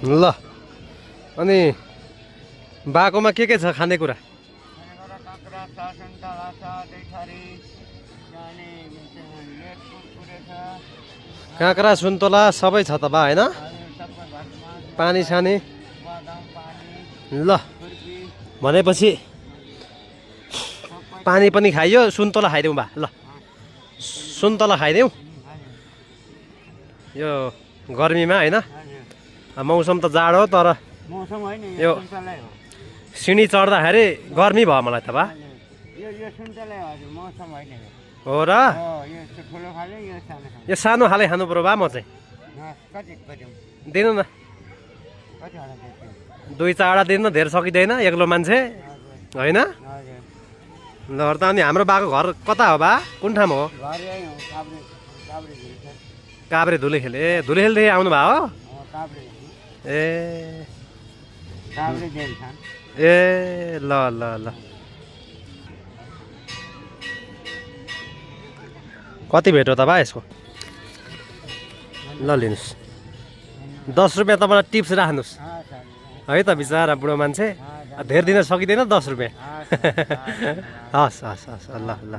ल अनि बाकोमा के छ खानेकुरा? काँक्रा छ, सन्तरा छ, दैथरी अनि कुरकुरे छ। काँक्रा सुन्तला सबै छ त बा होइन? सबै घरमा पानी सानी बदाम पानी ल खुर्पी भनेपछि पानी पनि खाइयो सुन्तला खाइदेऊ बा। ल सुन्तला खाइदेऊ यो गर्मीमा होइन? मौसम त जाडो हो तर मौसम होइन यो सुन्तलै हो। सिँढी चढ्दाखेरि गर्मी भयो मलाई त बा। यो सुन्तलै हजुर मौसम होइन यो। हो र? यो ठुलो खाले यो सानो खाले। यो सानो खाले खानु पर्यो बा म चाहिँ। कति कति दिनु न कतिवटा दिन्छु? 2-4 दिनु धेर सकिँदैन एक्लो मान्छे होइन? हजुर ल त अनि हाम्रो बाको घर कता हो बा? कुन ठाउँ हो? घर यही हो काभ्रे काभ्रे झिल छ। काभ्रे धुलेखेल। ए धुलेखेलदेखि आउनु भयो हो? काभ्रे ए काभ्रे जेल छन्। ए ल ल ल कति भेट हो त बा यसको? ल लिनुहोस् 10 रुपियाँ तपाईँलाई टिप्स राख्नुहोस् है त बिचरा बुढो मान्छे। धेर दिन सकिँदैन 10 रुपियाँ। हस् हस् हस् ल ल